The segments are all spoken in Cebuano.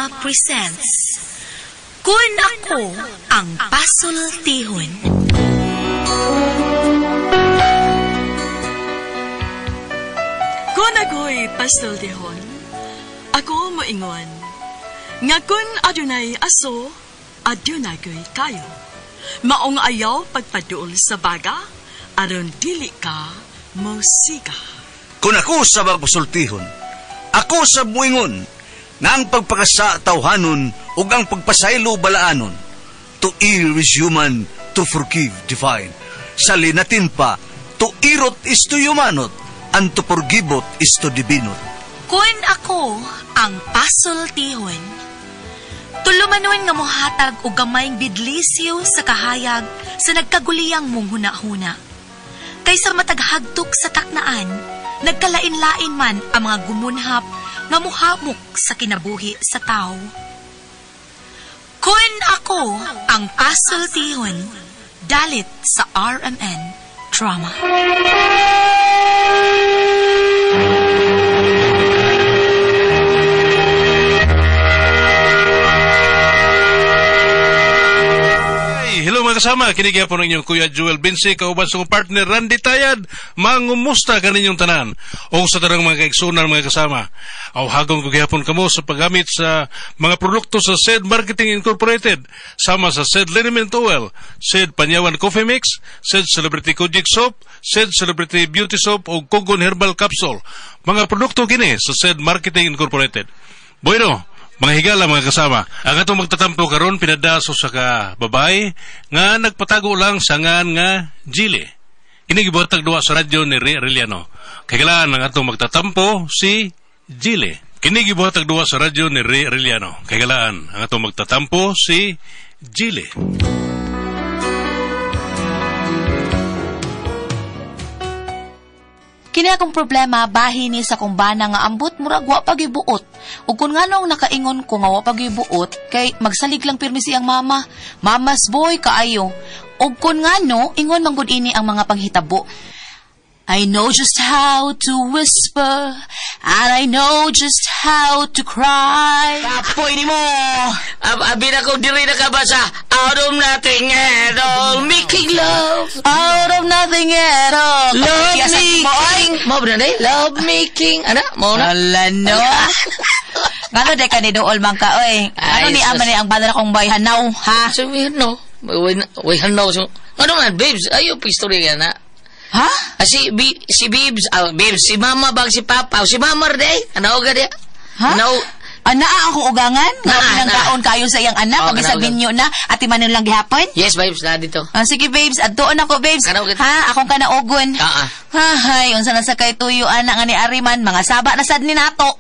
Drama presents Kun Ako Ang Pasultihon. Kung ako'y pasultihon, ako moingon, nga kun adunay aso, adunay ko'y kayo. Maong ayaw pagpaduol sa baga, aron dili ka mosiga. Kung ako sa magpasultihon, ako sa muingon, nga ang pagpakasa tawhanon ug ang pagpasaylo balaanon. To err is human, to forgive divine. Sa linatin pa, to irot is to humanot, and to forgivot is to divinot. Kun ako ang pasultihon. Tulumanon nga mohatag og gamayng bidlisyo sa kahayag sa nagkaguliyang mong hunahuna. Kaysa mataghagtok sa taknaan, nagkalain-lain man ang mga gumunhap nga muhamok sa kinabuhi sa tao. Kun ako ang pasultihon, dalit sa RMN Drama. Hey, hello mga kasama, kini po ninyong Kuya Joel Binsi, kauban sa kong partner Randy Tayad, mangumusta kaninyong tanan. O sa tanang mga kaigsunan mga kasama, aw hagong ko gihapon kamo sa paggamit sa mga produkto sa SED Marketing Incorporated, sama sa SED Liniment Oil, SED Panyawan Coffee Mix, SED Celebrity Kojic Soap, SED Celebrity Beauty Soap o Kogon Herbal Capsule. Mga produkto kini sa SED Marketing Incorporated. Bueno, mga higala mga kasama, ang atong magtatampo karon pinadaso sa ka babae nga nagpatago lang sa ngan nga Jili. Kini gibuhatag duwa sa radyo ni Ray Arellano. Kailangan ang atong magtatampo si Jili. Kini gibuhatag duwa sa radyo ni Ray Arellano. Kailangan ang atong magtatampo si Jili. Kini akong problema bahin ni sa kong bana nga ambot murag wa pagibuot. Ug kun nganong nakaingon ko nga wa pagibuot kay magsalig lang pirmi siyang mama. Mamas boy kaayo. Ug kun ngano ingon man gud ini ang mga panghitabo. I know just how to whisper and I know just how to cry. Kapoy ni mo! Abi na ko diri na ka ba sa out of nothing at all, making love. Out of nothing at all. Love Yes, making. Mo ba na Love making. Ana, mo na? Wala no. Ngano de ka ni dool man ka oy. Ano Ay, ni ama ni ang bana kong bay hanaw ha? So, we know. We know. So, ano man, babes, ayo pa istorya ka na. Ha? Ah, si Babes, Babes, si Mama bag si Papa, si Mama day. Ano ka dia? Ha? Ano? Ana akong ugangan? Nga Naa, pinangkaon kayo sa iyang anak, Oh, pag sa kanaugan. binyo na, at imanon lang gihapon? Yes, babes, na dito. Ah, sige babes, adtoon ako babes. Kanaugan. Ha, akong kanaogon. Ah, ah. Hay, unsa na sa kay tuyo anak nga ni Ariman, mga saba na sad ni nato.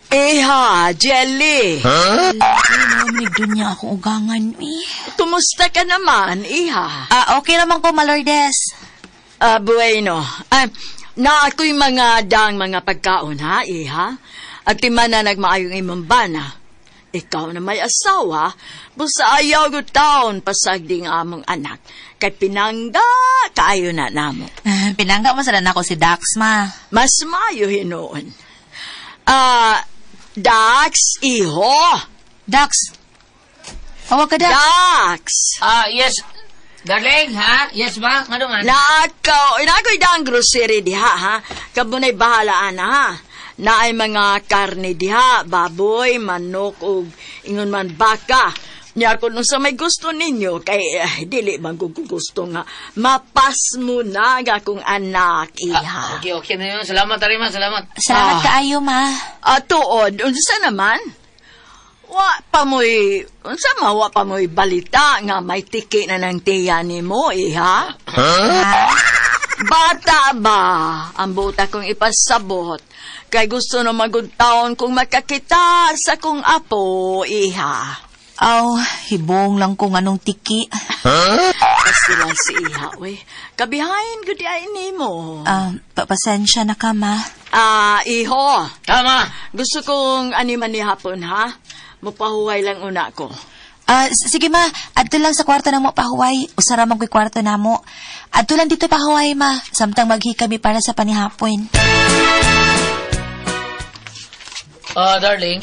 Eha, Jelly. Huh? Ay, dunya akong ugangan eh. Kumusta ka naman, iha? Ah, okay naman ko, Malordes. Ah, bueno. Ah, na ako'y mga dang mga pagkaon, ha, iha? At di man na nagmaayong imong bana. Ikaw na may asawa, busa ayaw go taon pasagding among anak. Kay pinangga, kaayo na namo. Ah, pinangga mo sa nako si Dax, ma. Mas mayo hinuon. Ah, Dax, iho. Dax. Tawag ka, Dax. Dax. Ah, yes. Darling, ha? Yes ba? Ano man? Nakaw, inako'y dang grocery diha, ha? Kabunay bahala, ana, ha? Naay mga karne diha, baboy, manok, ug ingon man baka. Nya kun unsa may gusto ninyo, kay dili man ko gusto nga mapas mo na nga akong anak, iha. Okay, okay na yun. Salamat, Arima. Salamat. Salamat Ah. kaayo, ma. Tuod, unsa naman? Wa pa mo'y, unsa ma, wa pa mo'y balita nga may tiki na ng tiya nimo, iha? Huh? Bata ba? Ang buta kong ipasabot. Kay gusto na magudtaon kung makakita sa kong apo, iha. Aw, hibong lang kung anong tiki. Kasi lang si iha, we. Kabihain gud ay nimo. Ah, pasensya na ka, ma. Ah, iho. Tama. Gusto kong animan ni hapon, ha? Mupahuway lang una ko. Ah, sige ma, adto lang sa kwarto namo pahuway. Usara man ko'y kwarto namo. Adto lang dito pahuway, ma. Samtang maghi kami para sa panihapon. Ah, darling,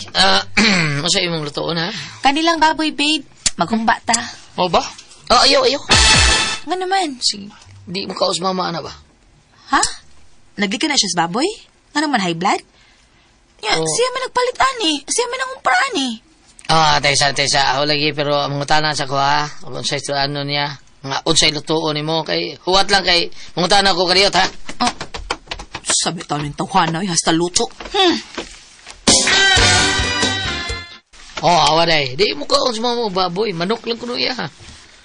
unsa imong lutoon ha? Kanilang baboy, babe. Maghumba ta. Mo ba? Ah, ayaw, ayaw. Nga naman. Sige, di mo kaos mama ana ba? Ha? Naglika na siya sa baboy? Nga naman high blood? Ya, Oo. siya man nagpalit ani. Siya man ang umpra ani. Ah, taysa, taysa. Ako lagi, pero ang mangutana sa ko ha. Unsay ano niya. Nga, unsay lutoon nimo kay huwat lang kay mangutana ko kaniyot ha. Oh. Sabi tayo ng tawhana, ay hasta luto. Oh, awa day. Di mo kaos mama baboy. Manok lang kuno iya ha.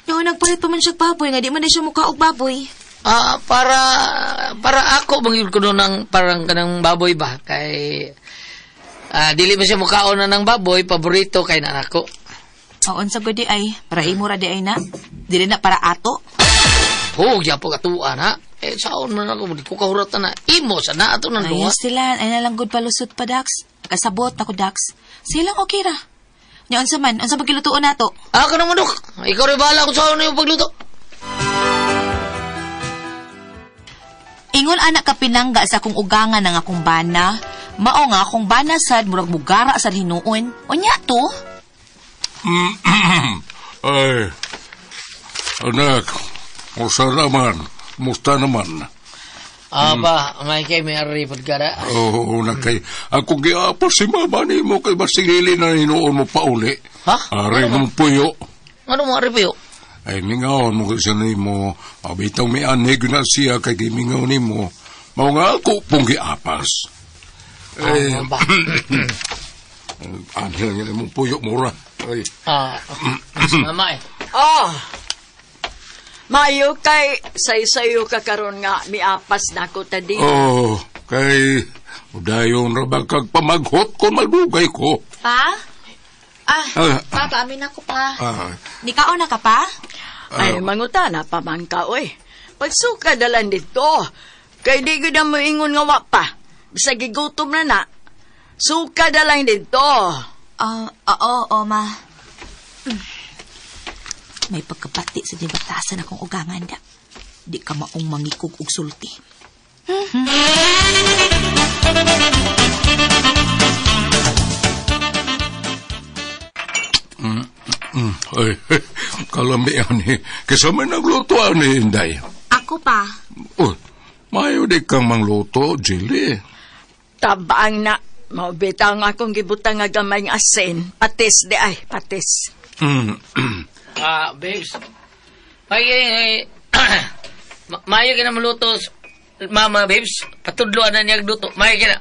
Yung nagpalit pa man siya baboy, nga di man na siya mukha og baboy. Ah, para ako mangyud kuno ng parang kanang baboy ba kay dili man siya mukaon na ng baboy, paborito kay nanako. O, unsa gud di ay, para imo ra di ay na. Dili na para ato. Oh, gyapon katuan ha. Eh saon man ako di ko kahurat na imo sa na ato nang duha. Ayos sila, ay nalang good palusot pa, Dax. Kasabot ako, Dax. Silang okay ra. Nya, unsa man, unsa pagkilutuon nato? Ah, kanang manok. Ikaw rin bahala kung saan yung pagluto. Ingon anak ka pinangga sa akong ugangan ng akong bana. Mao nga akong bana sad murag mugara sad hinuon. Unya to. Ay, anak, musta naman, musta naman. Ah, ba, may kay may aripod ka na. Oo, na kay, ako giapa si mama ni mo kay basilili na hinuon mo pa uli. Ha? Aray mong puyo. Ano mo aripod? Ay, mingaon mo kasi ni mo, abitang may anig na siya kay gimingaw ni mo. Mao nga ako pong giapas. Eh, Ah, ba. anhel nga mong puyo mura. Ay, Ah, mama eh. Oh. Mayo kay say-sayo ka karon nga miapas na ako tadi. oh, kay, dayon ra ba kag pamaghot ko madugay ko. Pa? Ah, Ah. pa, paamin ako pa. Ah, Nikaon na ka pa? Ay, mangutana pa man ka, oy. Pagsuka dalan dito. Kay di ko na moingon nga wa pa. Bisag gigutom na na. Suka dalang dito. Ah, oo, oo, ma. May pagkabati sa dibatasan akong ugangan da. Di ka maong mangikog og sulti. Ay, kalamian eh. Kaysa may nagluto ani, Inday. Ako pa. Oh, mayo di kang mangluto, Jilly. Tabaang na. Maubitaw nga akong gibutang nga gamay nga asin. Patis di ay, patis. Ah, babes. May mayo ka na maluto, mama, babes. Patudloan na niya luto. Mayo ka na.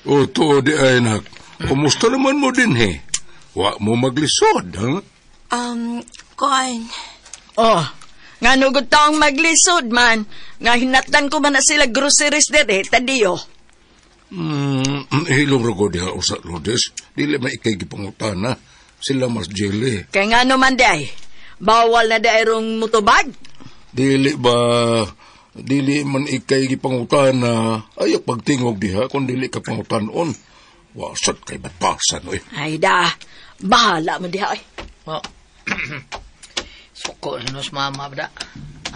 O, to di ay, nak. Kumusta naman mo din, he? Wa mo maglisod, ha? Kuan. Oh, nga nugod taong maglisod man. Nga hinatan ko man na sila groceries dire, tadiyo. Hilom ra ko diha usa Lourdes. Dili man ikay gipangutana. Sila mas Jilly. Kay nga naman di ay, bawal na di ay rong mutubag. Dili ba, dili man ikay gipangutana. Ayaw pagtingog diha kung dili ka pangutanon. Wasad kay batasan, oy. Ay da, bahala mo diha ay. Oh. Suko na nos mama, bda.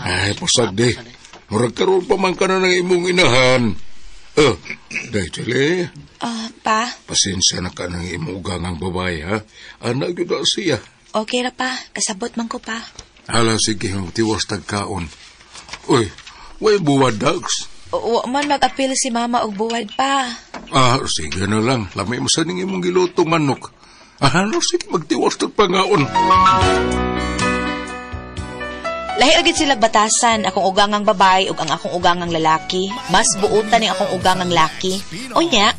Ay, pasag di. Murag karon pa man ka na ng imong inahan. Eh, day, Jilly. Ah, pa, Pasensya na ka ng imong ugangang babae, ha? Anak yun na siya. okay ra pa. Kasabot man ko pa. Hala, sige, tiwas tagkaon. Uy, way buwad, Dax. Wa man mag-appeal si mama og buwad pa. Ah, sige na lang. Lamay mo sa ning imong gilutong manok. Ah, ano, sige, magtiwas tagpangaon. Lahi ra gid sila batasan akong ugangang babae ug ang akong ugangang lalaki. Mas buutan ning akong ugangang laki. Unya,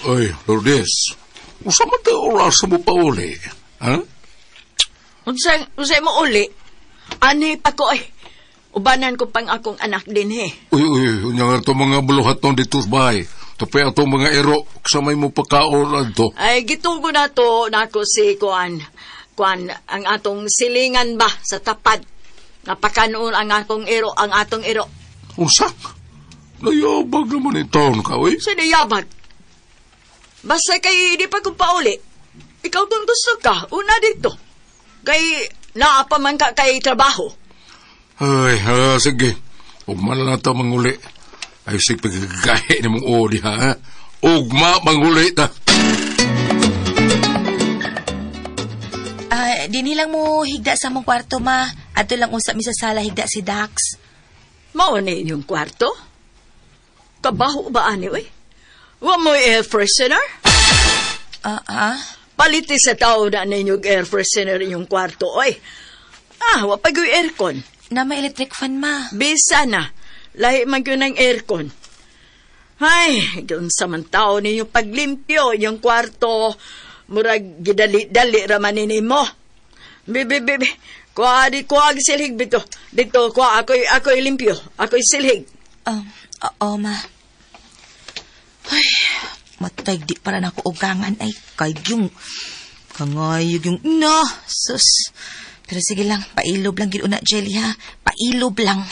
Uy, Lourdes, usa man ta oras mo pa uli? Ha? Unsay mo uli? Ani pa ko ay. Ubanan ko pang akong anak din he. Uy, uy, unya nga itong mga buluhaton dito sa bahay. Tapay atong mga ero, samay mo pagkaon adto. Ay gitugo na to nako si Kuan. Kuan ang atong silingan ba sa tapad. Napakanoon ang akong ero, ang atong ero. Unsa? Nayabag naman in taon ka, uy. Sa nayabag. Basta kay di pa kong pauli. Ikaw kung gusto ka, una dito. Kay naa pa man ka kay trabaho. Ay, sige. Huwag man lang ito manguli. Ay, sige, pagkagahe ni mong uli, ha? Ugma manguli ta. Dinhi lang mo higda sa mong kwarto, ma. Adto lang usap mi sa sala higda si Dax. Mao ni inyong kwarto? Kabaho ba ani, oy? Wa mo air freshener? Paliti sa tao na ninyong air freshener inyong kwarto, oy. Ah, wa pa gyud aircon. Na may electric fan, ma. Bisa na. Lahi man gyud ang aircon. Ay, doon sa man tao ninyo paglimpyo inyong kwarto. Murag gidali-dali raman nimo. Bi, bi, bi, bi. Kuha di kuha silhig bito. Dito kuha ako'y limpyo. Ako'y silhig. Oo, ma. Ay, matay di para na ako ugangan ay kay yung kangayog yung no, sus. Pero sige lang, pailob lang gid una, Jelly, ha. Pailob lang.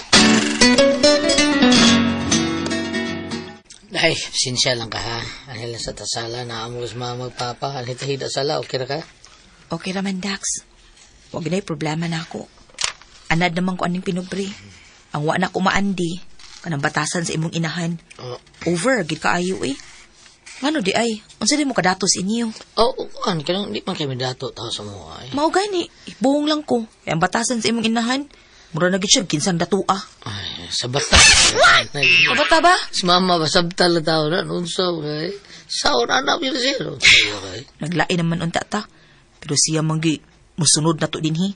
Ay, sinsya lang ka ha. Ano lang sa tasala, naamo sa mama magpapa. Ano ito hida sala, okay ra ka? Okay raman, Dax. Huwag na problema na ako. Anad naman ko aning pinubre. Ang wa na ko maandi. Kanang batasan sa imong inahan. Oh. Over, gid kaayo eh. Ngano di ay? Unsa di mo kadatos inyo? Oh, an kanang di man kami dato tao sa mo ay. Mao gani, buong lang ko. Kaya ang batasan sa imong inahan, mura na gid siya kinsang datua. Ay, sa bata. What? Sa bata ba? Si mama ba sabtal na tao na unsa kay. Saon anak yun siya. Okay. Naglain naman unta ta. Pero siya manggi musunod na to dinhi.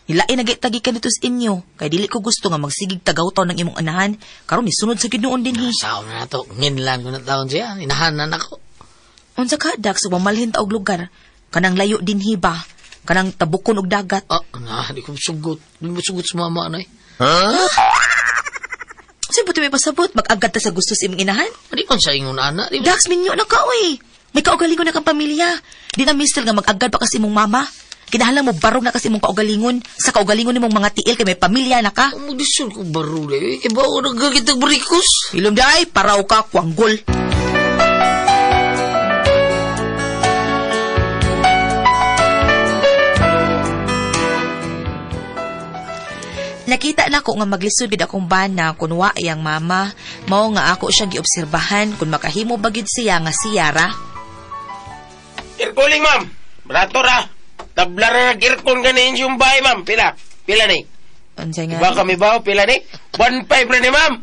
Nilain na tagi ka nito sa inyo. Kay dili ko gusto nga magsigig tagaw-taw ng imong anahan. Karon nisunod sa ginoon dinhi. Saon na to. Nginlan ko na taon siya. Inahanan ako. Unsa ka Dax, mamalhin ta og lugar. Kanang layo dinhi ba? Kanang tabukon og dagat. Ah, na, di ko sugot. Di mo sugot sa mama na eh. Unsa ba may pasabot? Mag-agad ta sa gusto sa imong inahan? Di man sa ingon ana. Di man. Dax, minyo na ka, oy. May kaugalingon na kang pamilya. Di na mister nga mag-agad pa kasi imong mama. Kinahanglan mo barog na kasi imong kaugalingon. Sa kaugalingon nimong mga tiil kay may pamilya na ka. Ang magdisyon ko baro na eh. Iba ako nagagitag barikos. Ilom di ay, paraw ka, kwanggol. Nakita na ko nga maglisod gid akong bana kun wa iyang mama. Mao nga ako siyang giobserbahan kun makahimo ba gid siya nga siyara. Air cooling, ma'am. Barato ra. Tabla ra nag-aircon ganin yung bahay, ma'am. Pila? Pila ni? Unsa nga? Iba kami ba? Pila ni? 1.5 ra ni, ma'am.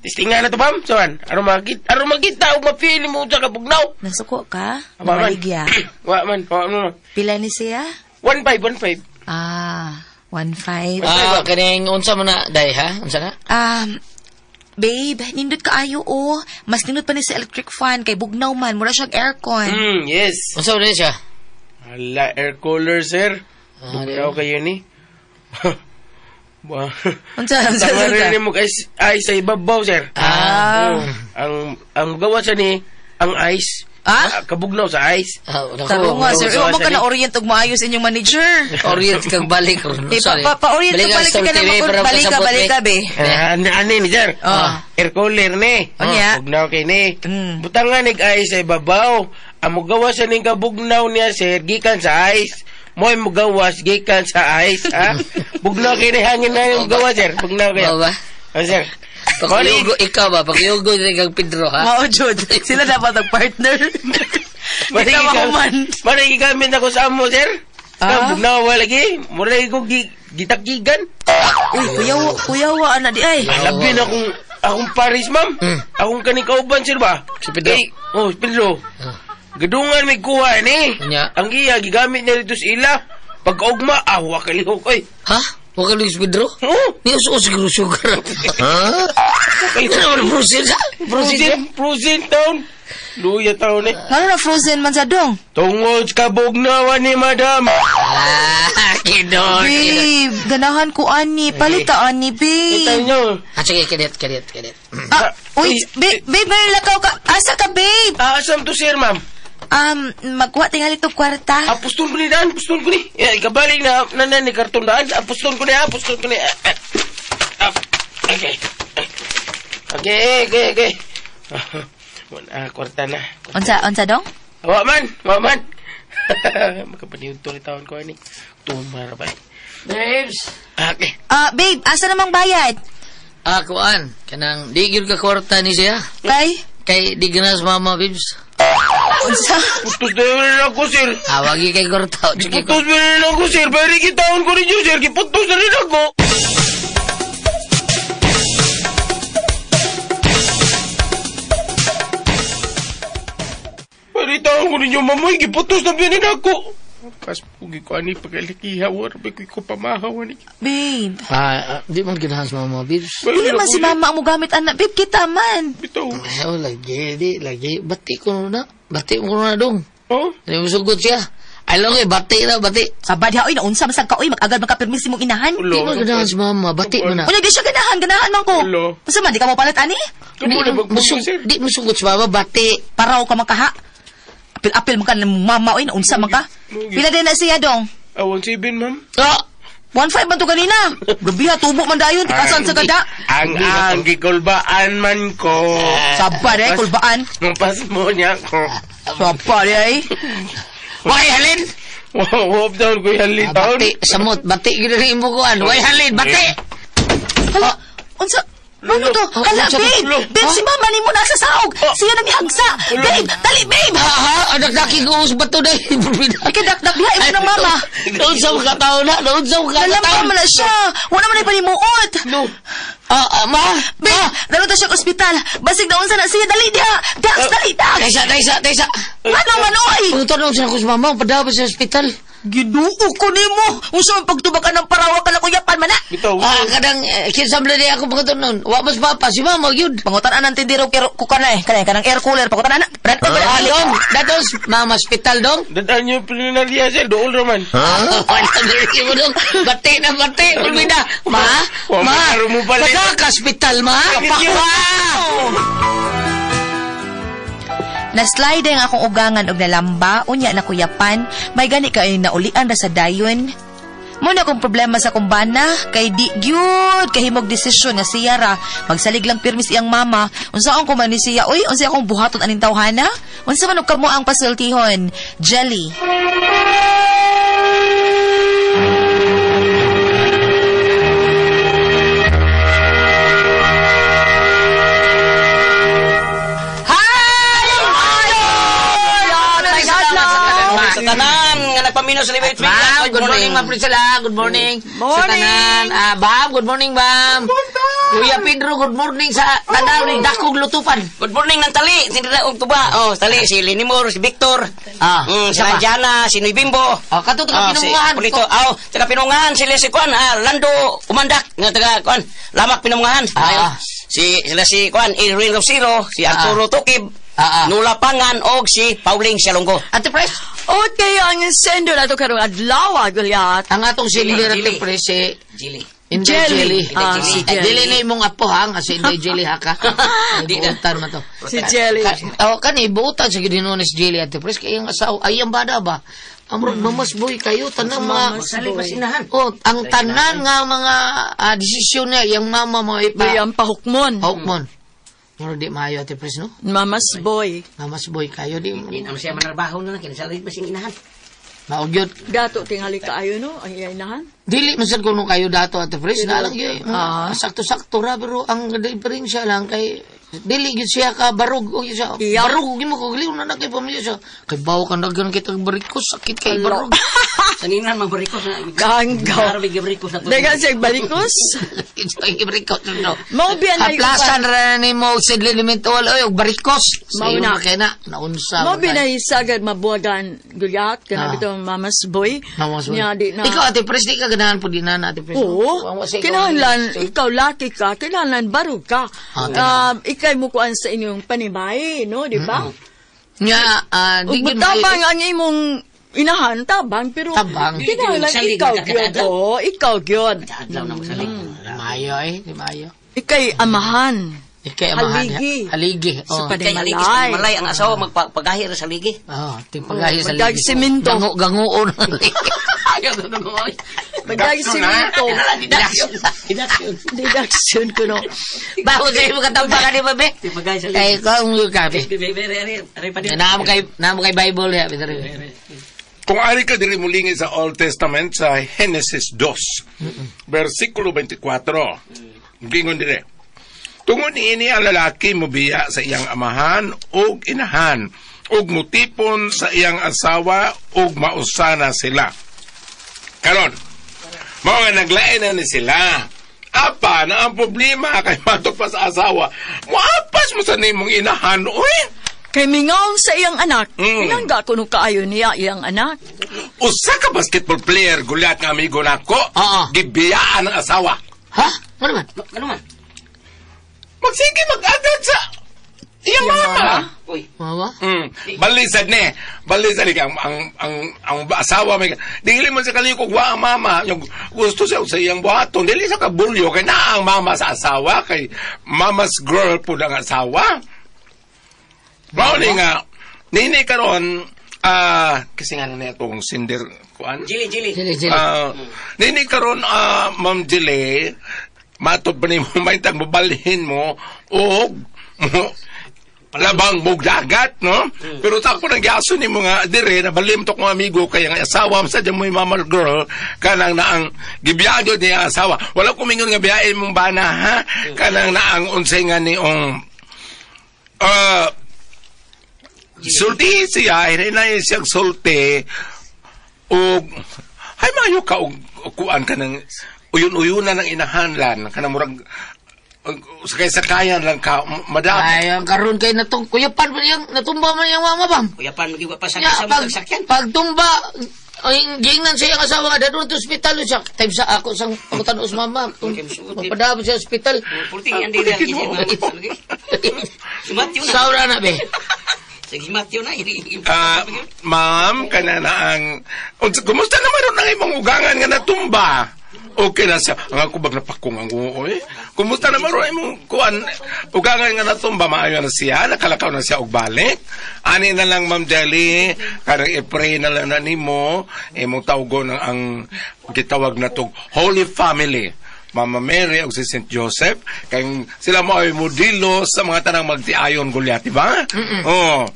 Testingan na to, ma'am. So, aron makita, aron makita ug ma-feel mo sa kabugnaw. Nasuko ka? Wa man. Namaligya. Wa man. Wa man. Pila ni siya? 1.5, 1.5. Ah, 1.5. Ah, kaning unsa man na day ha? Unsa na? Babe, nindot kaayo oh. Mas nindot pa ni sa electric fan kay bugnaw man, mura siyang aircon. Yes. Unsa man siya? Hala, air cooler, sir. Ah, Bugnaw kayo ni. Ba. Unsa unsa Tama unsa? rin mo guys, ice sa ibabaw, sir. Ah. Oh, ang gawa sa ni ang ice. Ah? Kabugnaw sa ice. Ah, naku, Tarong nga, sir. Gawa Mo sa ka ni. na orient og maayos inyong manager. Orient kang balik ron. Eh, Sorry. pa-orient Balik ka, ang balik ka story na, TV para balik ka, makasabot, balik ka, be. Ah, ano ano ni sir? Ah. Air cooler ni. Unya. Bugnaw kay ni. Mm. Butang nga nig ice sa ibabaw. Ang mugawa sa ning kabugnaw niya, sir, gikan sa ice. Mo'y mugawas gikan sa ice, ha? Bugnaw kay ni hangin na yung mugawa, sir. Bugnaw kayo. Mao ba? Ah, sir. Pakiyugo ikaw ba? Pakiyugo ni kang Pedro ha? Mao jud. Sila dapat ang partner. Di ka mahuman. Mali gigamit ako sa amo, sir. Ah? Ah? Bugnaw wa lagi. Mura ko gitakigan. Uy, kuya, kuya wa ana di ay. Labi na akong Paris, ma'am. Akong kaning kauban, sir ba? Si Pedro. Kay, oh, si Pedro. Ah. Gadungan may kuha ni. Unya. Ang iya gigamit niya dito sa ila. Pagkaugma, ah, wa kalihok oy. Ha? Wa ka Luis Pedro? Oo. Ni us siguro sugar. Ha? Ito naman frozen sa? Frozen? Frozen, frozen town. Luya taon eh. Ngano na frozen man sa dong? Tungod sa kabugnawan ni madam. Ah, kidor. Babe, ganahan ko ani. Palita ani, Kita babe. nyo. Ah, sige, kadit, kadit, kadit. Ah, uy, babe, babe, may lakaw ka. Asa ka, babe? Ah, asam to sir, ma'am. Magkuha tingali to kwarta. Ah, pustol ko ni daan, pustol ko ni. Eh, kabalik na, na, na, ni karton daan. Ah, pustol ko ni, ah, pustol ko ni. Ah, ah. Ah, okay. Okay, okay, okay. Ah, kwarta na. Unsa, unsa dong? Wa man, wa man. Makapaniyod to ni taon ko ani. Tumara ba? Babes. Okay. Ah, babe, asa namang bayad? Ah, kuan. Kanang, di gyud ka kwarta ni siya. Kay? Kay di ganas mama, babes. Unsa? Putos na rin ako, sir. Awagi kay Gortaw. Sige ko. Putos na rin ako, sir. Pero gitaon ko ninyo, sir. Giputos na rin ako. Pero itaon ko ninyo, mamoy. Giputos na rin ako. Pas pugi ko ani pagkalikiha. Warbe ko pamahaw ani. Babe, Di man ganahan sa mama, babes. dili man si mama ang mogamit anak. Babe, kita man. Bitaw. Ayaw, lagi, di, lagi. Bati ko na. Bati mo na dong. Oh? Hindi mo sugot siya. Ay lang eh, bati na, bati. Sabad ha, oy, naunsa masag ka, oy, mag-agad makapirmis imong inahan. Di man ganahan sa mama, bati mo na. Unya, di siya ganahan, ganahan man ko. Ulo. Unsa man, di ka mo palit, ani? Di, di mo sugot sa mama, bati. Paraw ka man kaha. Apil-apil man ka ng mama, oy, naunsa man ka. Pila din na siya, dong? Awang 7, ma'am. Oh! 1.5 man to ganina. Grabe ha, tubo man dayon. Tikasan sa gada. Ang gikulbaan man ko. Sabad eh, kulbaan. Mapas mo niya ko. Sabad eh. Way halin! Wow, hope down ko yan litaon. Bati, samot, bati, gina rin mo kuan. Way halin, bati! Hala, unsa? Ano to? Hala, babe! Babe, si mama ni mo nasa saog! Siya nang ihagsa! Babe, dali, babe! Ha, ha? Anak daki ko sa bato na. Ikadakdak diha, imo ng mama. Noon sa mga tao na, noon sa mga Alam tao. pa man na siya! Wala man ay panimuot! No. Ma? Babe, dalo ta siya sa ospital. Basig na unsa na siya, dali diha! Dax, dali, dax! Taysa, taysa, taysa. Ano man, oy? Pangutan sa ako sa mama, padala sa ospital. Ginuo ko nimo. Unsa man pagtubag ka ng parawa ka na kuyapan man na? Bitaw. Kadang, kinsam na ako pangutan nun. Wa mas papa, si mama, yun. Pangutan anang tindiro kero ko kana eh, kanay kanang air cooler pangutan ana. Dong, datos, mama ospital, dong. Dadaan niyo pinaliya, sir. Dool raman. Wala na mo dong. Bati na bati, pulmida. Ma, ma, padala ka ospital, ma. Ma! Naslide ang akong ugangan og nalamba, unya na kuyapan, may gani kay naulian ra sa dayon. Muna akong problema sa kumbana, kay di gyud kahimog desisyon nga siya ra magsalig lang pirmis iyang mama. Unsaon ko man ni siya, uy, unsa akong buhaton aning tawhana? Unsa man og kamo ang pasultihon? Jelly. Sa tanan nga nagpaminaw sa Libay Ma'am, good morning, Ma'am Priscilla. Good morning. Sa tanan. Bam, good morning, Bam. Kuya Pedro, good morning sa tanan ni Dakong Lutupan. Good morning ng tali. Sindira og tuba. Oh, tali si Lenimor, si Victor. Si Lanjana, si Noy Bimbo. Oh, kato taga Pinungahan. Si Polito. Oh, taga Pinungahan sila si Kuan, Lando Umandak nga taga Kuan, Lamak Pinungahan. Si sila si Kuan, Irwin Rosero, si Arturo Tukib. Nula Pangan og si Pauling Sialonggo. Ate Pres. Okay, ang sendo na ito karong adlaw, Gulyat. Ang atong silver, Ate Pres, si Jelly. Inday Jelly. Jelly. Si Jelly. Dili na imong apo ha, nga si Inday Jelly ha ka. Buutan man to. Si Jelly. Oh, kani buutan sa gid si Jelly, Ate Pres, kay ang asawa ay ang bada ba. Amrog mamas boy kayo tanang mga Oh, ang tanan nga mga desisyon niya yang mama mo ipa. Yang pahukmon. Pahukmon. Muro di maayo, Ate Pres, no? Mamas boy. Mamas boy kayo di. Di naman siya manarbaho na lang kinasalig ba sing inahan. Maugyot. Dato tingali kaayo no ang inahan. Dili man sad kuno kayo dato, Ate Pres, na lang gyud. Sakto-sakto ra pero ang diferensya lang kay dili gyud siya ka barog og siya. Barog gyud mo ko giliw na na kay pamilya siya. Kay bawo kang daghan kita barikos sakit kay barog. Saninan man barikos na. Ganggaw. Grabe barikos na to. Dagan siya barikos. Barikos no. Mao biyan ay Haplasan ra nimo og sidliniment oy og barikos. Sa Mao iyo na. kay na naunsa. Mao binay sagad mabuwagan Gulyat kana bitong mamas boy. Mamas boy. Nya di na. Ikaw Ate Pres, di ka ganahan po din na Ate Pres. Oo. Kinahanglan ikaw laki ka, kinahanglan barog ka. Ikay mo kuan sa inyong panibay, no, di ba? Nga, di Ug tabang ang imong inahan, tabang, pero Tabang. kinahanglan ikaw gyud. Oo, ikaw gyud. Adlaw na mosalig. Maayo eh, di maayo. Ikay amahan. Ikay amahan. Haligi. Haligi. Sa Oh. Kay haligi sa panimalay. malay ang asawa magpagahi ra sa ligi. Oh, tingpagahi sa ligi. Magdagsimento. Ganguon. Magdagsimento. Deduction. Deduction ko no. Bago sa imo katambakan ni babe. Tingpagahi sa ligi. Kay kung yung kape. Naamo kay Bible ya, Kung ari ka diri mulingi sa Old Testament sa Genesis 2, versikulo 24. Gingon dire. Tungod niini ang lalaki mobiya sa iyang amahan ug inahan ug mutipon sa iyang asawa ug mausana sila. Karon, mao nga naglain na ni sila. Apa na ang problema kay matok pa sa asawa. Moapas mo sa nimong inahan, uy. Kay mingaw sa iyang anak. Pinangga kuno kaayo niya iyang anak. Usa ka basketball player gulat nga amigo nako. Gibiyaan ang asawa. Ha? Ano man? Ano man? Magsige mag-agad sa iyang mama. Uy. Mama? Balisad ni. Balisad ni ang asawa may dili man sa kalikog wa ang mama. Yung gusto siya sa iyang buhaton dili sa kabulyo kay naa ang mama sa asawa kay mama's girl pud ang asawa. Mao ni nga nini karon kasi nga na itong sinder kuan. Jili. Nini karon Ma'am Jili, matod pa nimo maintang mabalhin mo og labang mugdagat, no? Pero tako nang giaso ni mga dire nabalim to kong amigo kay ang asawa sa mo mama girl kanang naang gibiyaan jud niya asawa. Wala ko mingon nga biyain mong bana ha. Kanang naang unsay nga niong sulti siya, hinay siyang sulti og hay maayo ka og kuan ka ng uyon-uyunan ng inahanlan kanang murag sakay-sakayan lang ka madam. Ay, ang karon kay natong kuyapan man yang natumba man yang mama bam. Kuyapan magyud pa sa sakyan. Pagtumba ay gingnan siya ang asawa nga dadun to ospital siya. Time sa ako sang pangutan us mama. Magpadabot siya ospital. Pulti ang dili ang Sumatyo na. Saura na be. Sige, Matthew na. Ma'am, kana na ang... Kumusta naman ron ang imong ugangan nga natumba? Okay na siya. Ang ako bag napakong ang uoy. Kumusta naman ron ang imong kuan, ugangan nga natumba? Maayo na siya. Nakalakaw na siya og balik. Ani na lang, Ma'am Jelly. Karang i-pray na lang na nimo. Imong tawgon ang gitawag na tog Holy Family. Mama Mary o si St. Joseph kay sila mo ay modelo sa mga tanang magtiayon gulyat, di ba? Oh,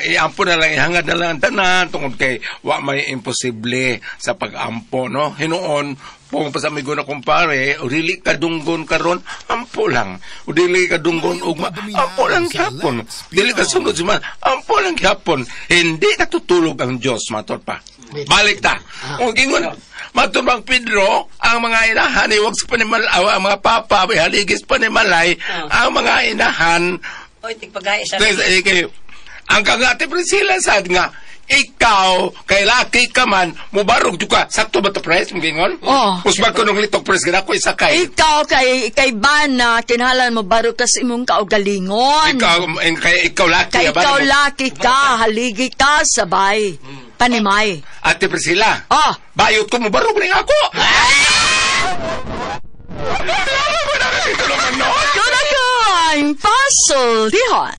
iampo na lang, ihangad na lang ang tanan tungod kay wa may imposible sa pag-ampo, no? Hinuon pong pasamigo na kumpare, o dili ka dunggon karon, ampo lang. O dili ka dunggon ugma, ampo lang gyapon. Dili ka sunod sa ampo lang gyapon. Hindi natutulog ang Dios, matod pa. Balik ta. Kung gingon matod bang Pedro, ang mga inahan iwag sa panimalay, ang mga papa haligis panimalay, ang mga inahan. Oy, tigpagay sa. Ang kangate Priscilla sad nga ikaw kay laki ka man mubarog jud ka. Sakto ba to pres gingon? Oh. Usbag ko nung litok pres gid ako isakay. Ikaw kay bana kinahanglan mo barog ka sa imong kaugalingon. Ikaw kay ikaw laki kay ikaw laki ka, haligi ka sabay. Panimay. Ate Priscilla. Oh. Bayot ko mubarog ning ako. Kunakoy, pasultihon.